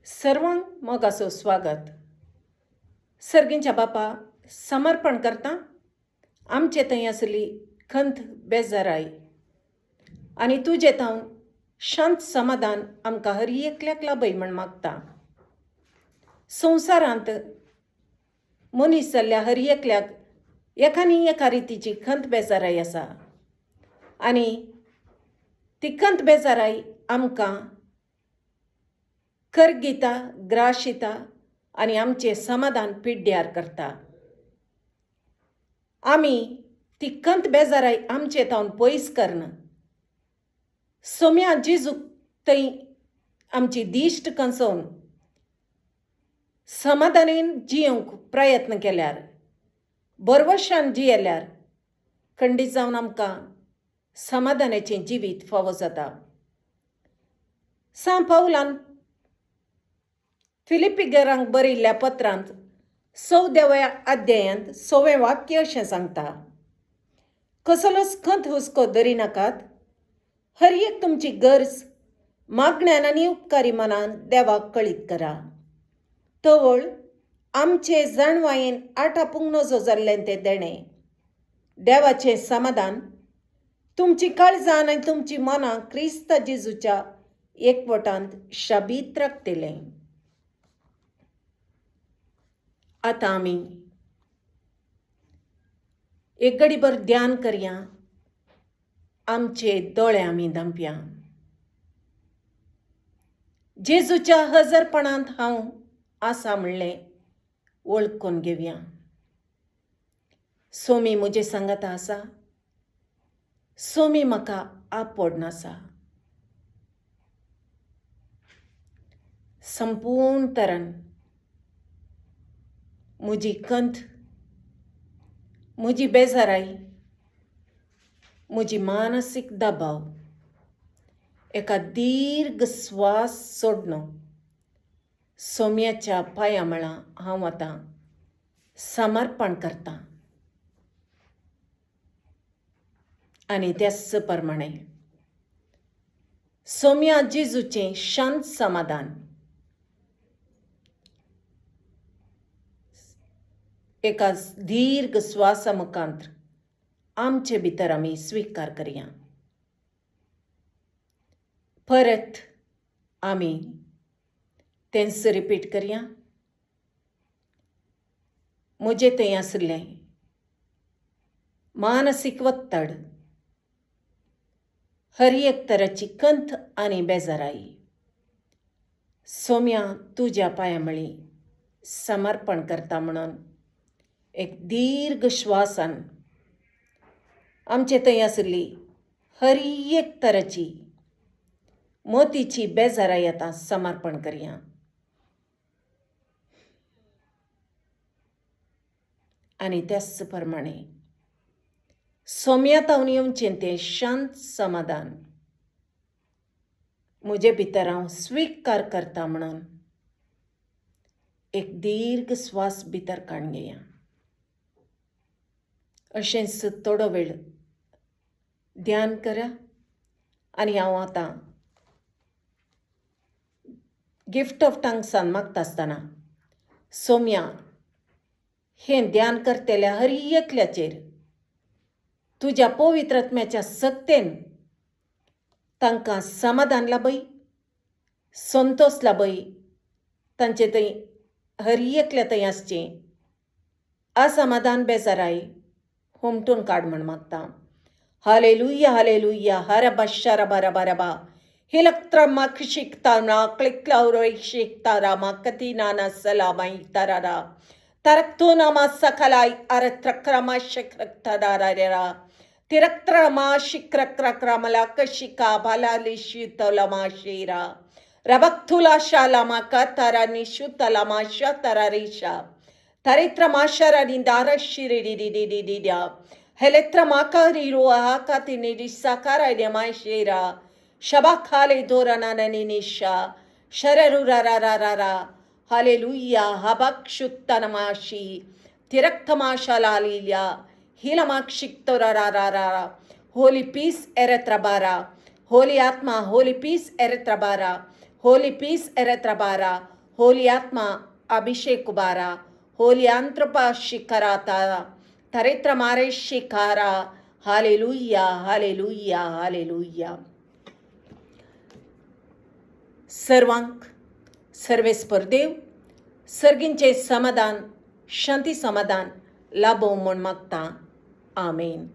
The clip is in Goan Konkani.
सर्वांक मोगाचो स्वागत. सर्गींच्या बापा समर्पण करता आमचे थंय आसली खंत बेजाराय आनी तुजे थावन शांत समाधान आमकां हर एकल्याक लाभय म्हण मागता. संवसारांत मनीस जाल्ल्या हर एकल्याक एकानी एका रितीची खंत बेजाराय आसा आनी ती खंत बेजाराय आमकां करगिता, ग्राशिता आनी आमचें समाधान पिड्ड्यार करता. आमी ती खंत बेजाराय आमचे थावन पयस करन सोम्या जेजूक थंय आमची दिश्ट कंसोवन समाधानेन जियोंक प्रयत्न केल्यार, बरवशान जियेल्यार खंडीत जावन आमकां समाधानाचें जिवीत फावो जाता. सां पावलान फिलिपिगरांक बरयल्ल्या पत्रांत 14व्या अध्यायांत 6वें वाक्य अशें सांगता, कसलोच खंत हुस्को धरिनाकात, हर एक तुमची गरज मागण्यान आनी उपकारी मनान देवाक कळीत करा. तवळ आमचे जाणवायेन आटापूंक नजो जाल्लें तें देणें देवाचें समाधान तुमची काळजान आनी तुमची मनां क्रिस्त जेजूच्या एकवटांत शाबीत राखतलें. आतां आमी एक घडीभर ध्यान करया, आमचे दोळे आमी धांपया. जेजूच्या हजरपणांत हांव आसा म्हणलें वळखून घेवया. सोमी म्हजे सांगाता आसा, सोमी म्हाका आपोडनासा. संपूर्ण तरान म्हजी खंत, म्हजी बेजाराय, म्हजी मानसीक दबाव एका दीर्घ स्वास सोडणो सोम्याच्या पांया मळा हांव आतां समर्पण करतां आनी त्याच प्रमाणे सोम्या जेजूचें शांत समाधान एका दीर्घ स्वासा मुखांत आमचे भितर आमी स्विकार करया. परत आमी तेंच रिपीट करया. म्हजें थंय आशिल्लें मानसीक वत्तड, हर एक तराची खंत आनी बेजाराय सोम्या तुज्या पांया मळी समर्पण करता म्हणून एक दीर्घ श्वासान आमचे थंय आशिल्ली हर एक तराची मोतीची बेजाराय आतां समर्पण करया. आनी त्याच प्रमाणे सोम्या तावन येवचें तें शांत समाधान म्हजे भितर हांव स्विकार करता म्हणून एक दीर्घ स्वास भितर काडून घेया. अशेंच थोडो वेळ ध्यान करा आनी हांव आतां गिफ्ट ऑफ टंग्सान मागता आसतना सोम्या हें ध्यान करतल्या हर एकल्याचेर तुज्या पवित्र आत्म्याच्या सक्तेन तांकां समाधान लाभय, संतोश लाभय, तांचे थंय हर एकल्या थंय आसचें असमाधान बेजाराय हुमटून काड म्हण मागता. हालेलुया हालेलुया हरबा शरबा रबा रबा हिलक्त्रमक शिकताना क्लिक्लौरशिकतारा मकतीनाना सलामाई तरारा तरक्तोनामा सकलाई अरत्रक्रमा शक्रक्तदारा तिरक्त्रमा शिक्रक्रक्रमला कशिका बलालिशितलमा शिरा रबक्तुला शालामा कतरा निशुतलमा शतरा तरित्रमाशरनि दारशिरिडिडिडिडिड्या हेलेत्रमाकारिरुहाकातिनिडिसाकारायमाशिरा शबाखाले दोरननिनिशा शररुरररररा हालेलुया हबक्षुत्तनमाशी तिरक्तमाशलालील्या हिलमाक्षिक्तररररा होली पीस एरत्रबारा होली आत्मा होली पीस एरत्रबारा होली पीस एरत्रबारा होली आत्मा अभिषेक उबारा होली अंत्रपा शिखराता तरेत्र मारे शिकारा. Hallelujah, hallelujah, hallelujah. सर्वांक सर्वेस्पर देव सर्गींचें समाधान, शांती समाधान लाभोवं म्हूण मागता. आमेन.